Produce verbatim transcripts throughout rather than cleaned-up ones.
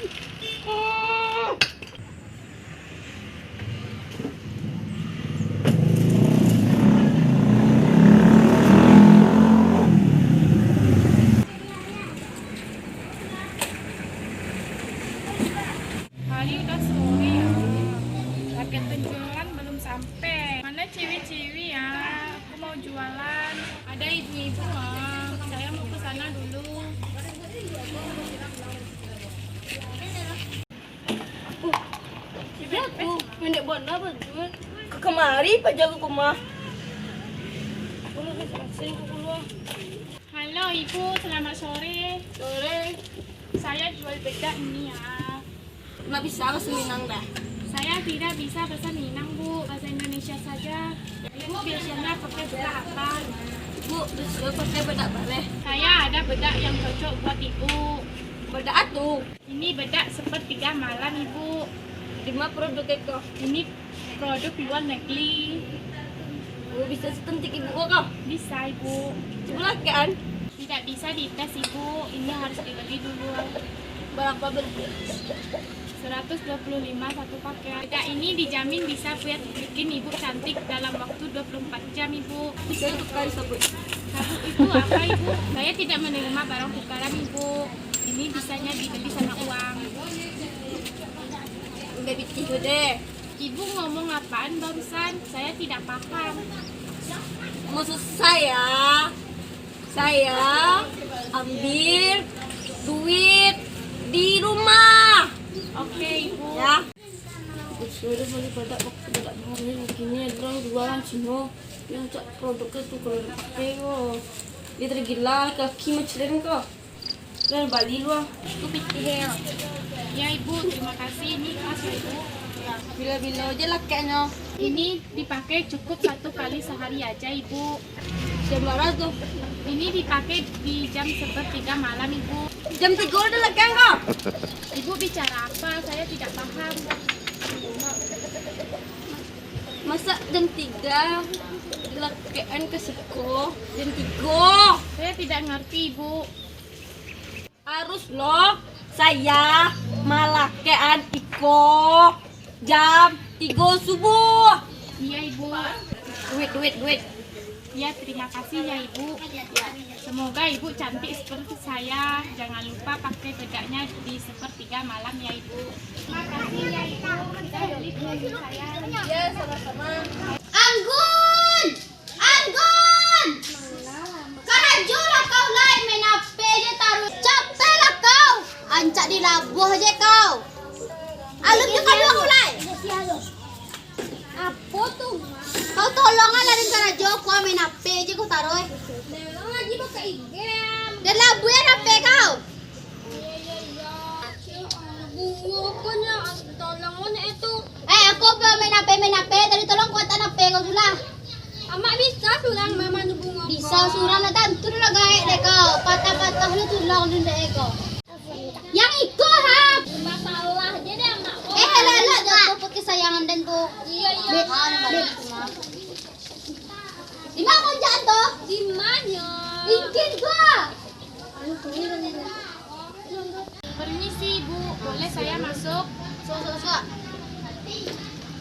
Hari udah sore ya. Paket penjualan belum sampai. Mana ciwi-ciwi ya? Aku mau jualan. Ada ibu-ibu ah. Saya mau ke sana dulu. Iyo tu, pendek bana baju. Ka kamari paja ka rumah. Sini ka rumah. Halo, Ibu, selamat sore. Sore. Saya jual bedak ini, ya. Ndak bisa bahasa Minang, dah. Saya tidak bisa bahasa Minang, Bu. Bahasa Indonesia saja. Ibu biasanya pakai bedak apa? Bu, biasanya pakai bedak baleh. Saya ada bedak yang cocok buat Ibu. Bedak apa tu? Ini bedak sepertiga malam, Ibu. Di ma produk iko? Ini produk luar negeri. Oh, bisa sacantik Ibu ko? Bisa, Ibu. Cubo lakekan. Tidak bisa dites, Ibu. Ini harus dibeli dulu. Berapa beli? Seratus dua puluh lima satu paket. Bedak ini dijamin bisa buat bikin Ibu cantik dalam waktu dua puluh empat jam, Ibu. Bisa tukar sabuk? Sabuk itu apa, Ibu? Saya tidak menerima barang tukaran, Ibu. Ini bisanya dibeli sama uang. Udah pitih ko deh. Ibu ngomong apaan barusan? Saya tidak paham. Maksud saya, saya ambil duit di rumah. Oke, Ibu. Ya. Sudah beli bedak, bedak baru lagi ni, ada orang jualan Cino. Yang cak produknya tu kalau dipakai ko. Dia tergila, laki-laki macam ko. Lah bali lu ah. Tu pitih e. Ya, Ibu, terima kasih. Ini pas, ya, Ibu. Bilo-bilo se lakeknyo. Ini dipakai cukup satu kali sehari aja, Ibu. Jam bara tu? Ini dipakai di jam sepertiga malam, Ibu. Jam tigo udah lakek ko. Ibu bicara apa? Saya tidak paham. Masa jam tigo dilakekan ka siko? Jam tigo. Saya tidak ngerti, Ibu. Harus lo, saya malakekan iko jam tigo subuh. Iya, Ibu. Duit, duit, duit. Ya, terima kasih ya, Ibu. Ya, semoga Ibu cantik seperti saya. Jangan lupa pakai bedaknya di sepertiga malam ya, Ibu. Terima kasih ya, Ibu. Kita beli produk saya. Ya, sama-sama. Anggun! Anggun! Karajolah kau lai, main H P je taruih. Capeklah kau. Ancak dilabuah je kau. Alun jo kaluar kau lai. Apo tu, Ma? Kau tolonglah lah den karajo, kau main H P je kau taruih. Memang lagi buka I G. Den labuah H P kau. Bungo ko nyo, tolong mo nek tu. Eh, aku apa main H P, main H P, tadi tolong kuatan H P kau tu lah. Amak bisa surang mama nu bungo ko. Bisa surang lah, tantu lah gaek dek kau. Patah-patah lu tulang lu dek kau. Yang iko ha. Masalah je deh amak. Eh, elok-elok tu pakai sayangan den tu. Iya, iya. Dek, dek. Di ma konjak tu? Di ma nyo? Ingkin gua. Permisi, Ibu, boleh saya masuk? Sok, sok, sok.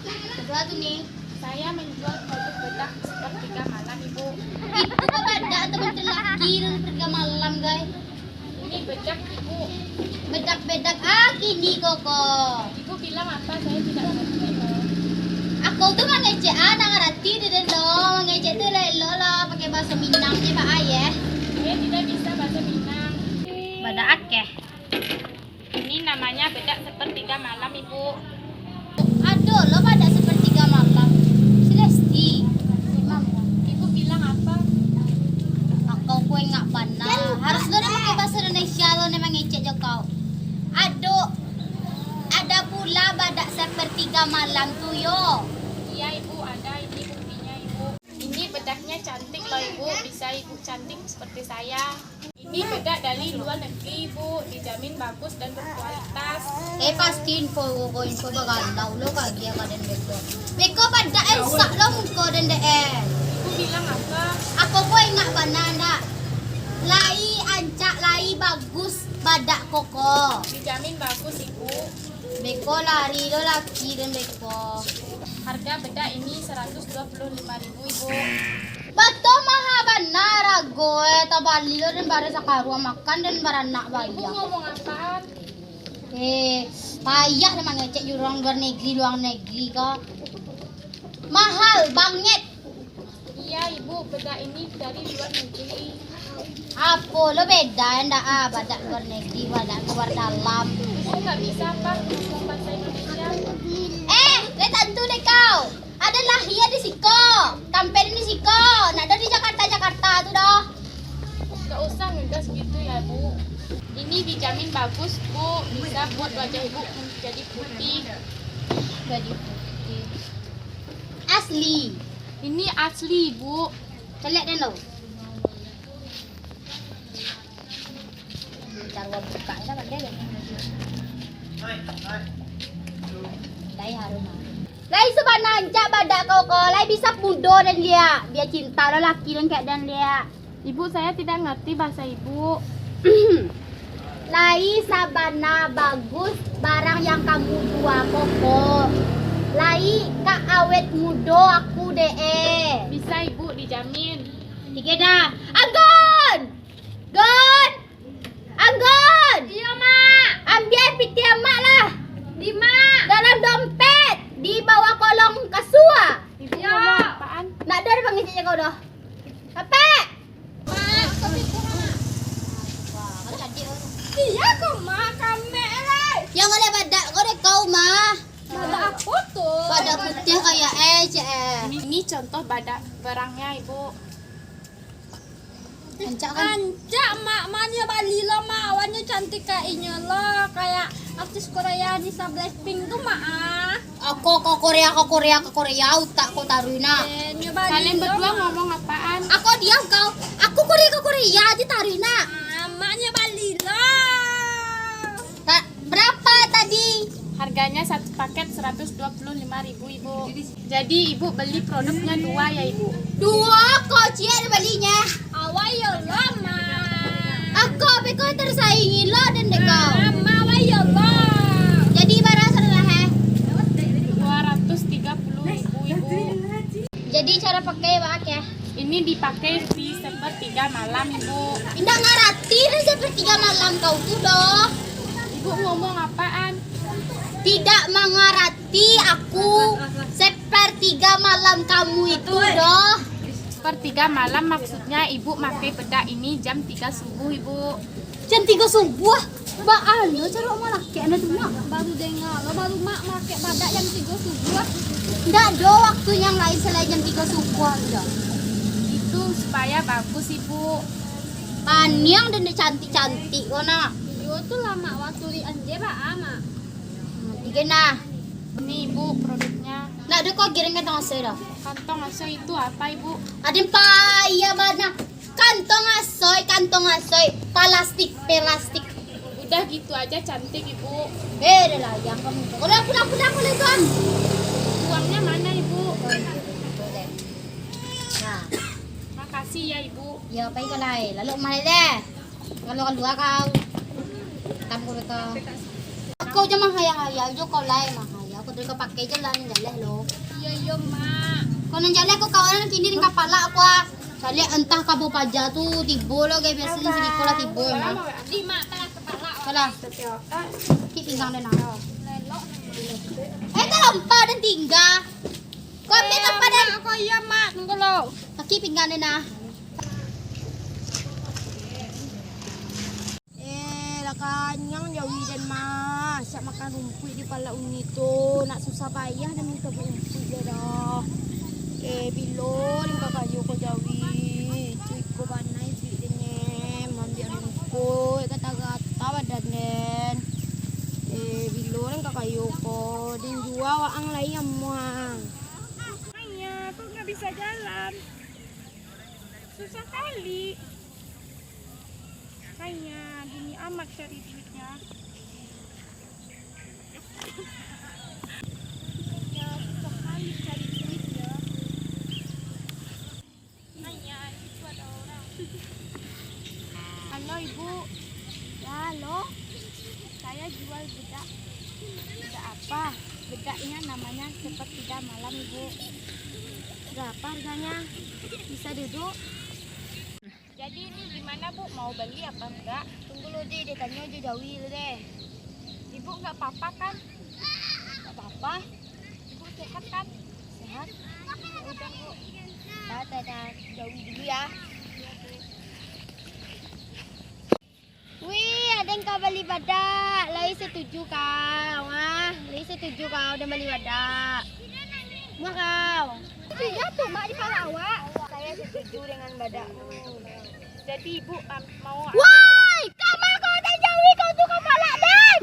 Kedua tu ni. Saya menjual produk bedak sepertiga malam, Ibu. Itu kok bedak atau bedak laki tu sepertiga malam, guys? Ini bedak, Ibu. Bedak-bedak ah, kini koko. Ibu bilang apa? Saya tidak ngerti, loh. Aku tu mangecek ah, nak ngarati dek den doh. Mangecek tu elok-elok lah, pakai bahasa Minang je, Pak, ah, yeh. Saya tidak bisa bahasa Minang. Bedak akeh. Ini namanya bedak sepertiga malam, Ibu. Ado lo badak sepertiga malam. Si Lesti. Ibu bilang apa? Kau kuengak bana. Harus lo den pakai bahasa Indonesia lo, den mangecek jo kau. Ado, ada pula badak sepertiga malam tu yo. Iya, Ibu, ada. Ini buktinya, Ibu. Ini bedaknya cantik loh, Ibu. Bisa Ibu cantik seperti saya. Ini bedak dari luar negeri, Ibu, dijamin bagus dan berkualitas. Eh, pasti info, info bagalau lo ka agiah ka den beko. Beko padak esak lo muko den dek eh. Ibu bilang apa? Aku ko ingek bana ndak? Lai ancak, lai Bagus badak koko. Dijamin bagus, Ibu. Beko lari lo laki den beko. Harga bedak ini saratus dua puluah limo ribu, Ibu. Batua maha bana arago, eh. Tabali lo den bareh sakaruang makan den baranak. Ibu baiak. Ngomong apaan? Eh, payah den mangecek jo urang luar negeri, luar negeri ko. Mahal bangit. Iya, Ibu, bedak ini dari luar negeri. Apo lo beda ndak ah, badak luar negeri, badak luar dalam. Ibu nggak bisa apa ngomong bahasa Indonesia? Eh, lai tantu deh kau. Aden lahia di siko, tampek di siko, ndak ado di Jakarta-Jakarta tu doh. Nggak usah ngegas gitu ya, Bu. Ini dijamin bagus, Bu. Bisa buat wajah Ibu menjadi putih. Jadi putih. Asli. Ini asli, Bu. Caliak den lo. Taruah buka ni lah, pandai den. Lai harum ah. Lai sabana ancak badak kau ko, lai bisa mudo den liak. Bia cinta lo laki den kek den liak. Ibu, saya tidak ngerti bahasa Ibu. Lai sabana bagus barang yang kamu jua koko. Lai ka awet mudo aku dek eh. Bisa, Ibu, dijamin. Tiga dah. Anggun! Gun! Anggun! Iyo, Mak. Ambiak pitih Amak lah. Di, Mak? Dalam dompet, di bawah kolong kasua. Ibu ngomong apaan? Ndak ado pangecek kau doh. Apek! Mak, kau tipu, Mak. Iyo ko, Mak, kamek lai. Yang oleh badak kau deh kau, Mak. Badak apo tu? Badak putih kayak eh, cek eh. Ini contoh badak barangnya, Ibu. Ancak kan? Ancak, Mak, Mak nyo bali lo, Mak. Awak nyo cantik kayak inyo lo, kayak artis Korea Lisa Blackpink tu, Mak, ah. Ako ka Korea, ka Korea, ka Korea, utak ko taruih nak. Eh, nyo bali lo, Mak. Kalian berdua ngomong apaan? Ako diam kau. Ako Korea, ka Korea aja taruih nak. Ah, Mak nyo bali lo. Tak, berapa tadi? Harganya satu paket seratus dua puluh lima ribu, Ibu. Jadi, Ibu beli produknya dua ya, Ibu? Dua ko ciek balinya. Awak iyo lo, Mak. Ako beko tersaingi lo den dek kau. Mak, Mak, awak iyo lo. Jadi, bara sudah lah, eh? Dua ratus tiga puluh ribu, Ibu. Jadi, cara pakai, Wak, ya? Ini dipakai di sepertiga malam, Ibu. Indak ngarati dah sepertiga malam kau tu doh. Ibu ngomong apaan? Tidak mengerti aku sepertiga malam kamu itu doh. Sepertiga malam maksudnya Ibu pakai bedak ini jam tiga subuh, Ibu. Jam tiga subuh? Baa lo caro malakek anda tu, Mak? Baru dengar lo, baru Mak malakek badak jam tiga subuh. Ndak ado waktu yang lain selain jam tiga subuh tu doh. Itu supaya bagus, Ibu. Paniang den dek cantik-cantik ko, nak. Iyo tu lah, Mak, waktu di anjir baa, Mak. Tiga nah. Ini, Ibu, produknya. Ndak ado ko giring kantong asoi doh. Kantong asoi itu apa, Ibu? Aden payah bana. Kantong asoi, kantong asoi, palastik, pelastik. Udah gitu aja cantik, Ibu. Eh, dah lah, yang kamu. Udah, pulang, pulang, pulang, tuan. Uangnya mana, Ibu? Nah. Makasih ya, Ibu. Ya, pai ka lai. Lalu kemari deh. Kalau kalua kau. Tamu kau. Kau jangan hayang-hayang jo kau lai, mah. Ya, aku tu kau pakai je lah, ni jaleh lo. Iya, iya, Mak. Kau nan jaleh kau kawan kini dengan kapala aku ah. Caliak entah kabo paja tu tibo lo, gai biaso ni sadiko lah tibo, Mak. Di Mak, telah kepala. Salah. Kik pinggang dia, nah. Eh, terompa dan tinggal. Kau ambil tempat dan. Aku iya, Mak, tunggu lo. Kaki pinggang dia, nah. Eh, lah kanyang jawi den mah. Siap makan rumpuik di palak uni tu. Nak susah payah den minta rumpuik je dah. Eh, bilo den ka kayo ko jawi. Itu iko banai duit den nye. Mambiak rumpuik, gata-gata badan den. Eh, bilo den ka kayo ko. Den jua waang lai amuah. Ayah, kok nggak bisa jalan? Susah kali. Makanya gini amat cari duitnya. Ya, susah kali cari duitnya. Makanya itu ada orang. Halo, Ibu. Bedak, bedak apa? Bedaknya namanya Sepertiga Malam, Ibu. Berapa harganya? Bisa duduk? Jadi ini gimana, Bu? Mau beli apa enggak? Tunggu lo deh, dia tanyo jo jawi lo deh. Ibu nggak apa-apa kan? Nggak apa-apa. Ibu sehat kan? Sehat. Ya udah, Bu. Dah, dah, dah, jawi dulu ya. Wih, ada yang ka bali badak. Lai setuju kau, ah. Lai setuju kau dan bali badak. Muah kau. Setuju tu, Mak, di pala awak. Saya setuju dengan badakmu. Jadi ibu, am, mau Woi, kama kau dan jawi kau tu kau palak dan.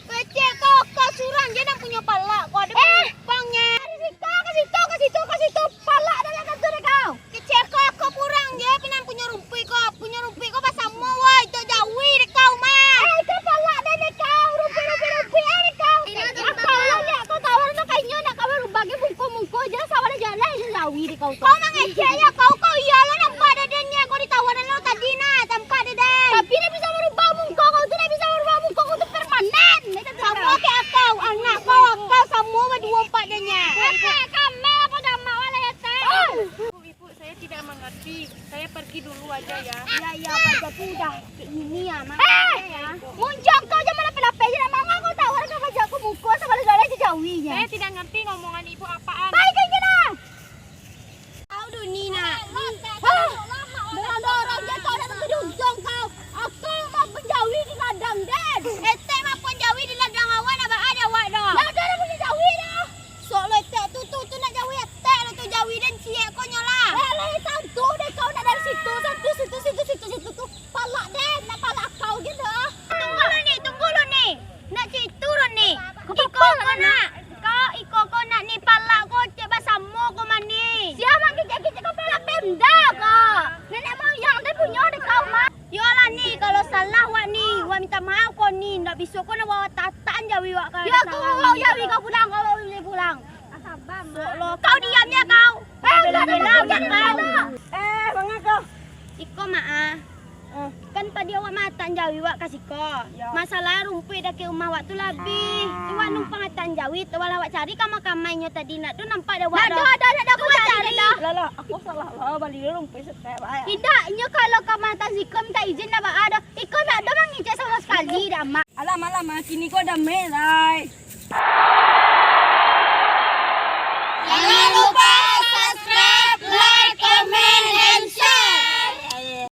Kecek kau, kau surang je nan punyo palak. Kau ada Eh, penumpang nye. Ka situ, ka situ, ka situ, ka situ. Palak dan lah tentu dek kau. Kecek kau, kau kurang je, pinan punyo rumpuik kau. Punyo rumpuik kau basamo, woi, tu jawi dek kau, mah. Eh, kau palak dan dek kau. Rumpuik, rumpuik, rumpuik, eh, dek kau. Ini Akal lah, nak kau tawar tu kainyo nak kau barubah ke bungkuh-bungkuh je lah, sawah jalan je jawi dek kau tu. Kau mangecek ya, kau, kau iyalah nampak dadanya, kau ditawaran lo tadi nah, tampak dadan. Tapi dah bisa barubah mungko kau tu, dah bisa barubah mungko kau tu permanen. Samo kayak kau, anak kau, kau samo baduo empat danya. Anak kami apa gamak wala ya teh? Ibu, ibu, saya tidak mengerti. Saya pergi dulu aja ya. Ya, ya, apa aja tu dah. Kayak gini ya, Mak. Eh! Ya. Muncul kau jangan lapeh-lapeh je nak mangah kau tahu orang kau bajak aku muka segala-gala je jawi je. Saya tidak ngerti ngomongan ibu apaan. Baik aja lah. Kau duni nak. Hah? Dengan dorong je kau nak terjunjung kau. Aku mau penjawi di ladang den. Etek mau penjawi di ladang awak nak baa di awak dah. Ladang dah punyo jawi dah. Sok lo etek tu, tu, tu nak jawi etek lo tu, jawi den ciek ko nyo lah. Eh, lai tantu deh kau nak dari situ, satu, situ, situ, situ, situ tu. Palak den, nak palak kau je dah. Tunggu lo ni, tunggu lo ni. Nak cik itu lo ni. Iko ko nak. Kau iko ko nak ni palak ko cek basamo ko mani. Sia mangkicik-kicik ko palak pemda ko. Nenek moyang den punyo dek kau mah. Yo lah ni, kalau salah wak ni, wak minta maaf ko ni, ndak biso ko nak bawa tatan jawi wak ka. Yo, kau bawa jawi kau pulang, kau bawa jawi pulang. Sok lo, kau diam ya kau. Eh, udah, udah, udah, udah, udah. Eh, manga kau. Iko mak ah. Eh. Kan tadi awak matan jawi wak ka siko. Yo. Masalah rumpuik dakek rumah wak tu lah abih. Tu wak numpang atan jawi, tu wak lah wak cari kama-kama inyo tadi nak tu nampak dek wak dah. Ndak ada, ndak ada, ndak ada, aku cari dah. Lah, lah, aku salah lah, bali dulu rumpuik setek, Pak. Indak, inyo kalau ka matan siko minta izin dah baa dah. Iko ndak ado mangecek samo sakali dah, Mak. Alah, malam ah, kini ko damai lai.